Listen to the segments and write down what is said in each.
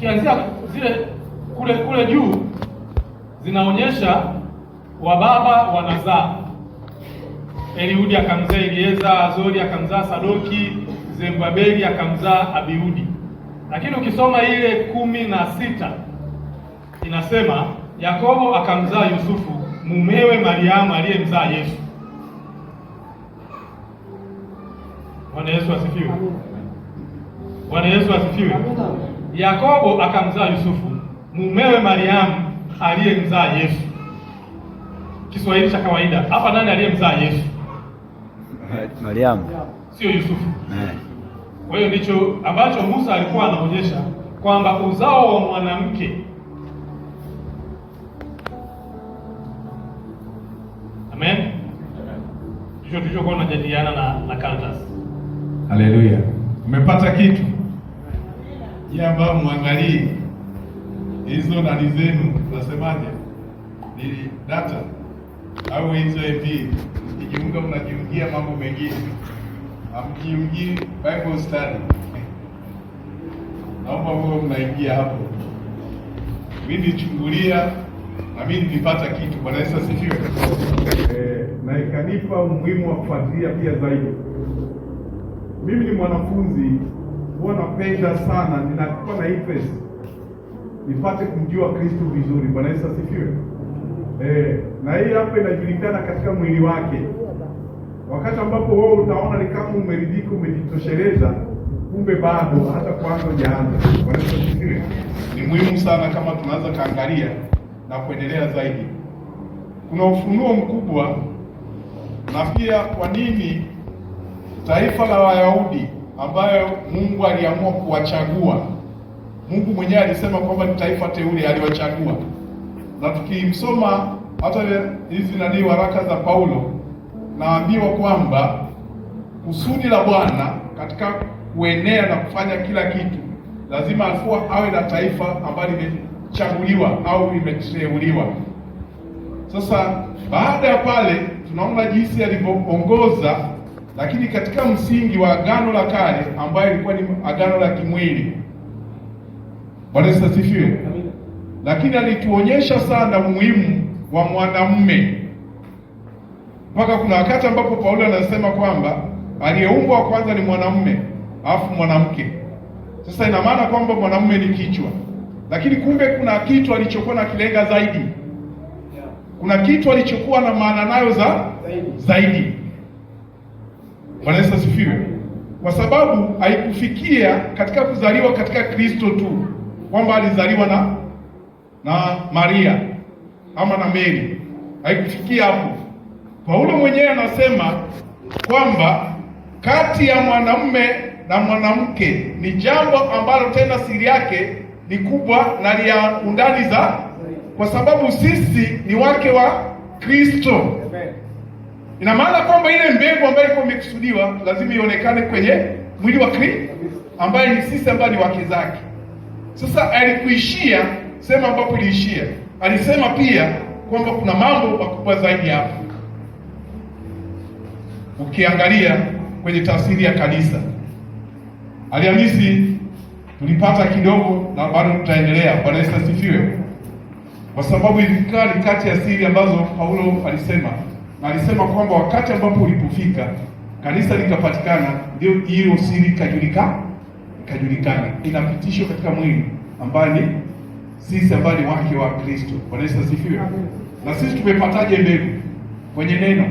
Ukianzia zile kule kule juu zinaonyesha wababa wanazaa. Eliudi akamzaa Elieza, Azori akamzaa Sadoki, Zerubabeli akamzaa Abiudi. Lakini ukisoma ile 16 inasema Yakobo akamzaa Yusufu mumewe Mariamu aliyemzaa Yesu. Bwana Yesu asifiwe. Bwana Yesu asifiwe. Yakobo akamzaa Yusufu mumewe Mariamu aliyemzaa Yesu. Kiswahili cha kawaida hapa, nani aliyemzaa Yesu? Mariamu, sio Yusufu. Kwa hiyo ndicho ambacho Musa alikuwa anaonyesha kwamba uzao wa mwanamke. Amen. Ndicho tulichokuwa tunajadiliana na Caritas. Haleluya. Umepata kitu? Yeye ambao muangalie hizo nani zenu nasemaje? Ni data au hizo AP mkijiunga mnajiungia mambo mengine. Hamjiungii Bible study. Naomba wewe mnaingia hapo. Mimi nilichungulia na mimi nilipata kitu. Bwana Yesu asifiwe. Na ikanipa umuhimu wa kufuatilia pia zaidi. Mimi ni mwanafunzi, huwa napenda sana, ninakuwa na interest nipate kumjua Kristo vizuri. Bwana Yesu asifiwe. Na hii hapa inajulikana katika mwili wake. Wakati ambapo wewe utaona ni kama umeridhika, umejitosheleza, kumbe bado hata kwanza hujaanza. Bwana Yesu asifiwe. Ni muhimu sana kama tunaanza kaangalia na kuendelea zaidi. Kuna ufunuo mkubwa, na pia kwa nini taifa la Wayahudi ambayo Mungu aliamua kuwachagua. Mungu mwenyewe alisema kwamba ni taifa teule, aliwachagua. Na tukimsoma hata hizi nani waraka za Paulo, naambiwa kwamba kusudi la Bwana katika kuenea na kufanya kila kitu lazima alikuwa awe na taifa ambalo limechaguliwa au limeteuliwa. Sasa baada ya pale tunaona jinsi alivyoongoza, lakini katika msingi wa agano la kale ambayo ilikuwa ni agano la kimwili. Bwana Yesu asifiwe. Lakini alituonyesha sana umuhimu wa mwanamume, mpaka kuna wakati ambapo Paulo anasema kwamba aliyeumbwa kwanza ni mwanamume alafu mwanamke. Sasa ina maana kwamba mwanamume ni kichwa, lakini kumbe kuna kitu alichokuwa na kilenga zaidi, kuna kitu alichokuwa na maana nayo za zaidi. Bwana Yesu asifiwe. Kwa sababu haikufikia katika kuzaliwa katika Kristo tu kwamba alizaliwa na Maria ama na Mary, haikufikia hapo. Paulo mwenyewe anasema kwamba kati ya mwanamume na mwanamke ni jambo ambalo tena siri yake ni kubwa na ni ya undani za, kwa sababu sisi ni wake wa Kristo. Ina maana kwamba ile mbegu ambayo ilikuwa imekusudiwa lazima ionekane kwenye mwili wa Kristo ambaye ni sisi, ambaye ni wake zake. Sasa alikuishia sema ambapo iliishia, alisema pia kwamba kuna mambo makubwa zaidi hapo. Ukiangalia kwenye tafsiri ya kanisa Alhamisi tulipata kidogo na bado tutaendelea. Bwana Yesu asifiwe, kwa sababu ilikuwa ni kati ya siri ambazo Paulo alisema, na alisema kwamba wakati ambapo ulipofika kanisa likapatikana, ndio hiyo siri ikajulikana, inapitishwa katika mwili ambaye ni sisi, ambaye ni wake wa Kristo. Bwana Yesu asifiwe. Na sisi tumepataje mbegu? Kwenye neno.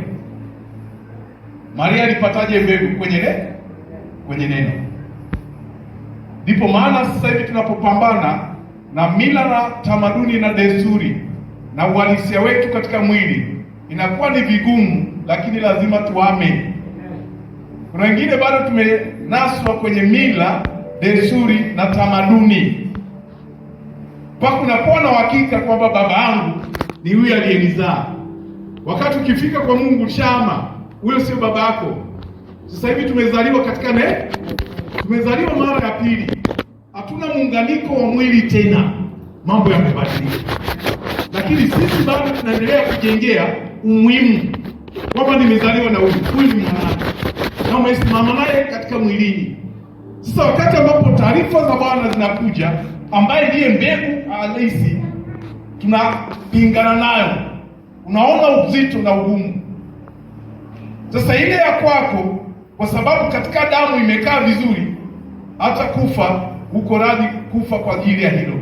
Maria alipataje mbegu? Kwenye neno. Ndipo maana sasa hivi tunapopambana na mila na tamaduni na desturi na uhalisia wetu katika mwili inakuwa ni vigumu, lakini lazima tuame. Kuna wengine bado tumenaswa kwenye mila, desturi na tamaduni, mpaka unakuwa na uhakika kwamba baba yangu ni huyu aliyenizaa. Wakati ukifika kwa Mungu shama, huyo sio baba yako. Sasa hivi tumezaliwa katika tumezaliwa mara ya pili, hatuna muunganiko wa mwili tena, mambo yamebadilika, lakini sisi bado tunaendelea kujengea umuhimu kwamba nimezaliwa na huyu, huyu ni mwanangu, na umesimama naye katika mwilini. Sasa wakati ambapo taarifa za Bwana zinakuja ambaye ndiye mbegu halisi, tunapingana nayo. Unaona uzito na ugumu. Sasa ile ya kwako, kwa sababu katika damu imekaa vizuri, hata kufa uko radhi kufa kwa ajili ya hilo.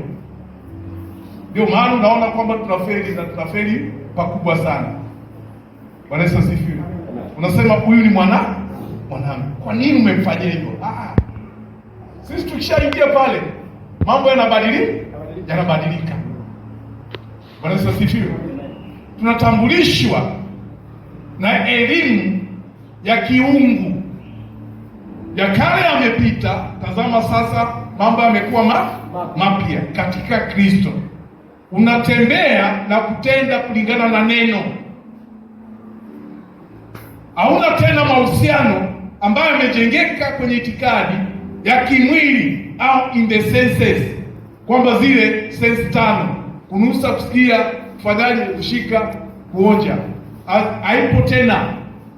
Ndio maana unaona kwamba tunafeli na tunafeli pakubwa sana. Bwana Yesu asifiwe. Unasema huyu ni mwanangu, kwa nini umemfanyia hivyo? Sisi tukishaingia pale mambo yanabadilika. Bwana Yesu asifiwe. Tunatambulishwa na elimu ya kiungu. Ya kale yamepita, tazama sasa mambo yamekuwa mapya katika Kristo. Unatembea na kutenda kulingana na neno. Hauna tena mahusiano ambayo yamejengeka kwenye itikadi ya kimwili au in the senses, kwamba zile sense tano: kunusa, kusikia, kufanyaje, kushika, kuonja, haipo tena.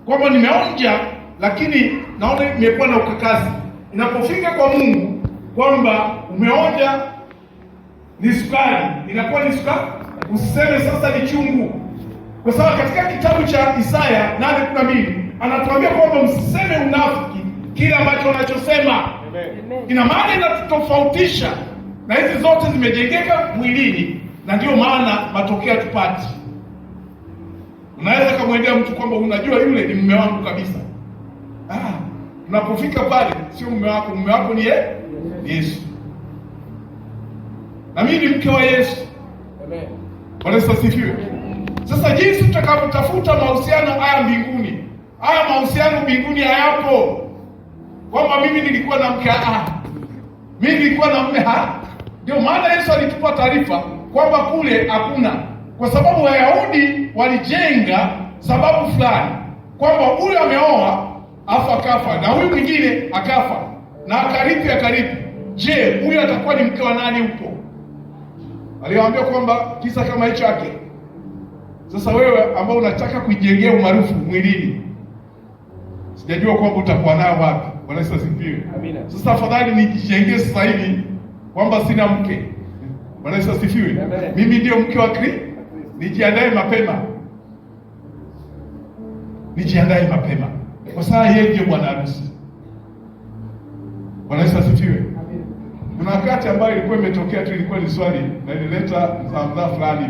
Kwamba nimeonja lakini naona imekuwa na ukakasi. Inapofika kwa Mungu kwamba umeonja ni sukari, inakuwa ni sukari, usiseme sasa ni chungu, kwa sababu katika kitabu cha Isaya 8:12 anatuambia kwamba msiseme unafiki kile ambacho unachosema. Ina maana inatutofautisha na hizi zote zimejengeka mwilini, na ndio maana matokeo tupati. Unaweza kumwendea mtu kwamba unajua yule ni mume wangu kabisa. Unapofika pale sio mume wako, mume wako ni Yesu. Na mimi ni mke wa Yesu. Amen. Bwana Yesu asifiwe. Sasa jinsi tutakavyotafuta mahusiano haya mbinguni, haya mahusiano mbinguni hayapo. Kwamba mimi nilikuwa na mke, mimi nilikuwa na mume. Ndio maana Yesu alitupa taarifa kwamba kule hakuna, kwa sababu Wayahudi walijenga sababu fulani kwamba huyu ameoa afa akafa na huyu mwingine akafa na akarithi. Je, huyu atakuwa ni mke wa nani huko? Aliwaambia kwamba kisa kama hicho yake. Sasa wewe ambao unataka kuijengea umaarufu mwilini, sijajua kwamba utakuwa nao wapi. Bwana Yesu asifiwe. Amina. Sasa afadhali nijijengee sasa hivi kwamba sina mke. Bwana Yesu asifiwe. Mimi ndio mke wa Kristo. Nijiandae mapema, nijiandae mapema, kwa sababu yeye ndiyo bwana harusi. Bwana Yesu asifiwe. Kuna wakati ambayo ilikuwa imetokea tu, ilikuwa ni swali na ilileta mzaa fulani,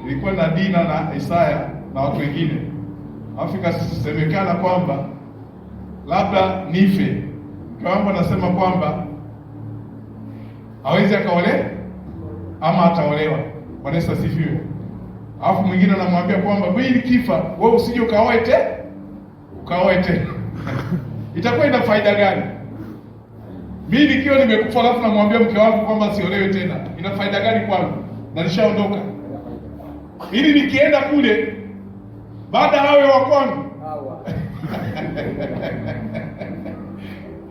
ilikuwa na Dina na Isaya na watu wengine, alafu ikasemekana kwamba labda nife. Mke wangu anasema kwamba hawezi akaole ama ataolewa. Bwana Yesu asifiwe. Alafu mwingine anamwambia kwamba mimi nikifa wewe usije ukaoe tena. Itakuwa ina faida gani? Mimi nikiwa nimekufa alafu namwambia mke wangu kwamba siolewe tena, ina faida gani kwangu? Na nishaondoka. Ili nikienda kule baada awe wa kwangu.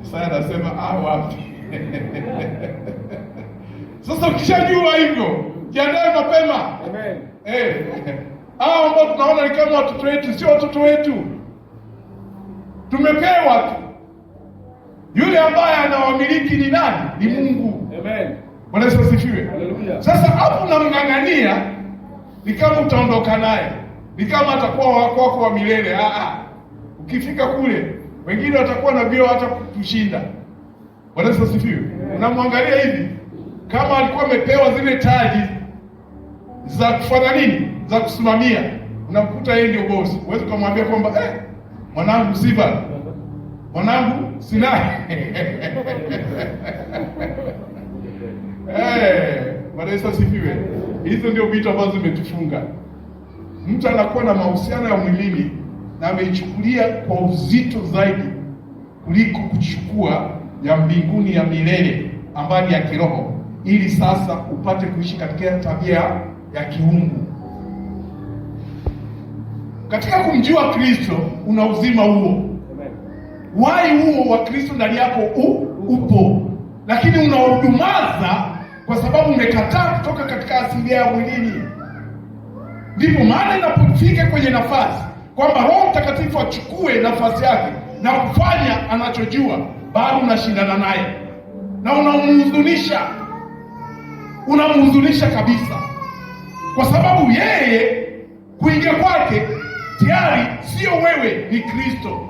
Sasa anasema wapi? Sasa ukishajua hivyo, jiandae mapema. Amen. Hao ambao tunaona ni kama watoto wetu, sio watoto wetu, tumepewa tu. Yule ambaye anawamiliki ni nani? Ni Mungu. Amen. Bwana Yesu asifiwe. Haleluya. Sasa hapo unamng'ang'ania, ni kama utaondoka naye, ni kama atakuwa wako wako wa milele. Ukifika kule wengine watakuwa na vyeo hata kutushinda. Bwana Yesu asifiwe. Unamwangalia hivi kama alikuwa amepewa zile taji za kufanya nini, za kusimamia, unamkuta yeye ndio bosi. Huwezi kumwambia kwamba mwanangu Siba, mwanangu Sinai. Bwana Yesu asifiwe. Hizo ndio vitu ambazo zimetufunga. Mtu anakuwa na mahusiano ya mwilini na ameichukulia kwa uzito zaidi kuliko kuchukua ya mbinguni ya milele ambayo ni ya kiroho, ili sasa upate kuishi katika tabia ya kiungu. Katika kumjua Kristo una uzima huo. Uhai huo wa Kristo ndani yako upo, lakini unaudumaza kwa sababu umekataa kutoka katika asilia ya mwilini. Ndipo maana inapofika kwenye nafasi kwamba Roho Mtakatifu achukue nafasi yake na kufanya anachojua, bado unashindana naye na unamhuzunisha. Unamhuzunisha kabisa, kwa sababu yeye kuingia kwake tayari sio wewe, ni Kristo,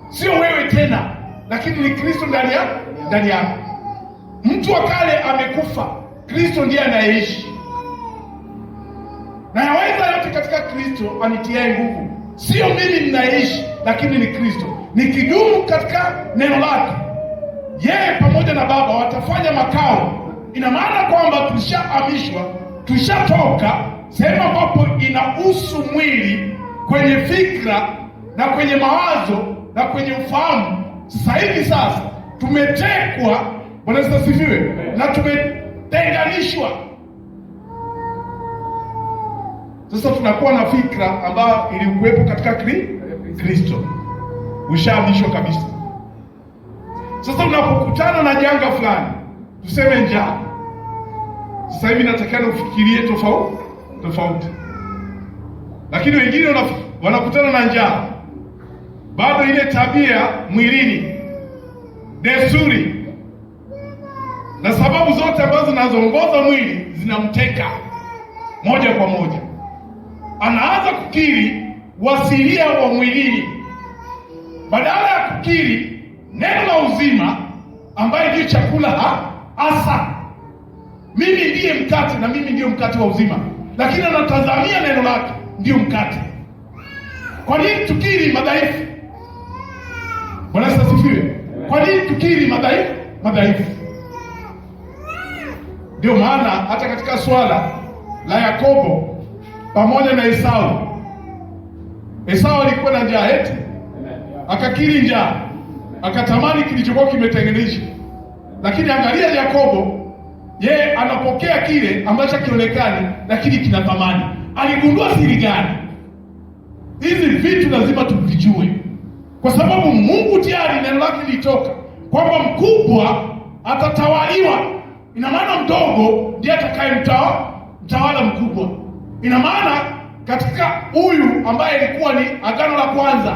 sio wewe tena, lakini ni Kristo ndani yako. Mtu wa kale amekufa, Kristo ndiye anayeishi, na yaweza yote katika Kristo anitiaye nguvu. Sio mimi ninaishi, lakini ni Kristo. Nikidumu katika neno lake, yeye pamoja na Baba watafanya makao. Ina maana kwamba tulishahamishwa, tushatoka sehemu ambapo inahusu mwili, kwenye fikra na kwenye mawazo na kwenye ufahamu. Sasa hivi sasa tumetekwa, Bwana Yesu asifiwe, na tumetenganishwa. Sasa tunakuwa na fikra ambayo ilikuwepo katika Kristo. Ushahamishwa kabisa. Sasa unapokutana na janga fulani, tuseme njaa, sasa hivi natakana ufikirie tofauti tofauti, lakini wengine wanakutana na njaa, bado ile tabia mwilini, desturi na sababu zote ambazo zinazoongoza mwili zinamteka moja kwa moja, anaanza kukiri wasilia wa mwilini badala ya kukiri neno la uzima ambaye ndiyo chakula hasa. Mimi ndiye mkate na mimi ndiyo mkate wa uzima, lakini anatazamia neno lake ndiyo mkate. Kwa nini tukiri madhaifu? Bwana Yesu asifiwe. Kwa nini tukiri madhaifu? Madhaifu. Ndio maana hata katika swala la Yakobo pamoja na Esau, Esau alikuwa na njaa eti akakiri njaa, akatamani kilichokuwa kimetengenezwa. Lakini angalia Yakobo, yeye anapokea kile ambacho kionekani, lakini kina thamani. Aligundua siri gani? Hizi vitu lazima tuvijue, kwa sababu Mungu tayari neno lake lilitoka kwamba mkubwa atatawaliwa. Ina maana mdogo ndiye atakaye mtawala mkubwa. Ina maana katika huyu ambaye ilikuwa ni agano la kwanza,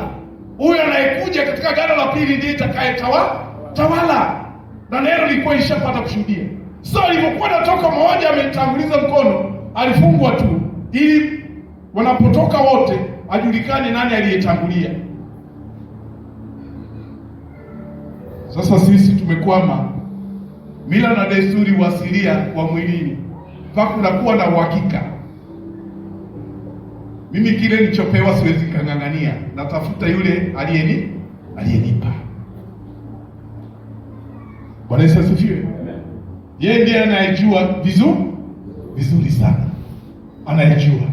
huyu anayekuja katika agano la pili ndiye atakaye tawala, na neno lilikuwa ishapata kushuhudia. So alivyokuwa natoka mmoja ametanguliza mkono, alifungwa tu ili wanapotoka wote ajulikane nani aliyetangulia. Sasa sisi tumekwama mila na desturi uasilia wa mwilini, mpaka unakuwa na uhakika, mimi kile nilichopewa siwezi kang'ang'ania, natafuta yule aliyenipa. Bwana Yesu asifiwe. Yeye ndiye anayejua vizuri vizuri sana, anayejua.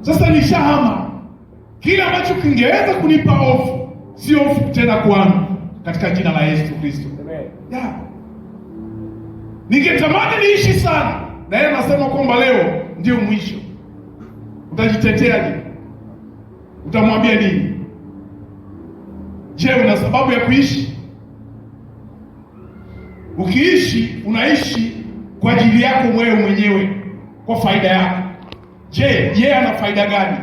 Sasa nishahama kile ambacho kingeweza kunipa hofu, sio hofu tena kwangu, katika jina la Yesu Kristo. Yeah. Ningetamani niishi sana, na yeye anasema kwamba leo ndio mwisho. Utajiteteaje? Utamwambia nini? Je, una sababu ya kuishi? Ukiishi unaishi kwa ajili yako wewe mwenyewe, kwa faida yako. Je, yeye ana faida gani?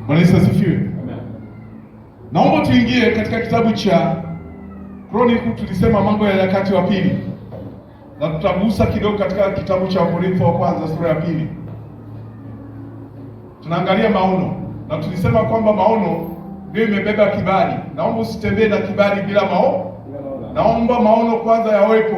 Bwana Yesu asifiwe. Naomba tuingie katika kitabu cha Kroniki, tulisema Mambo ya Nyakati wa Pili, na tutagusa kidogo katika kitabu cha Wakorintho wa kwanza sura ya 2. Tunaangalia maono, na tulisema kwamba maono ndio imebeba kibali. Naomba usitembee na kibali bila maono. Naomba maono kwanza yawepo.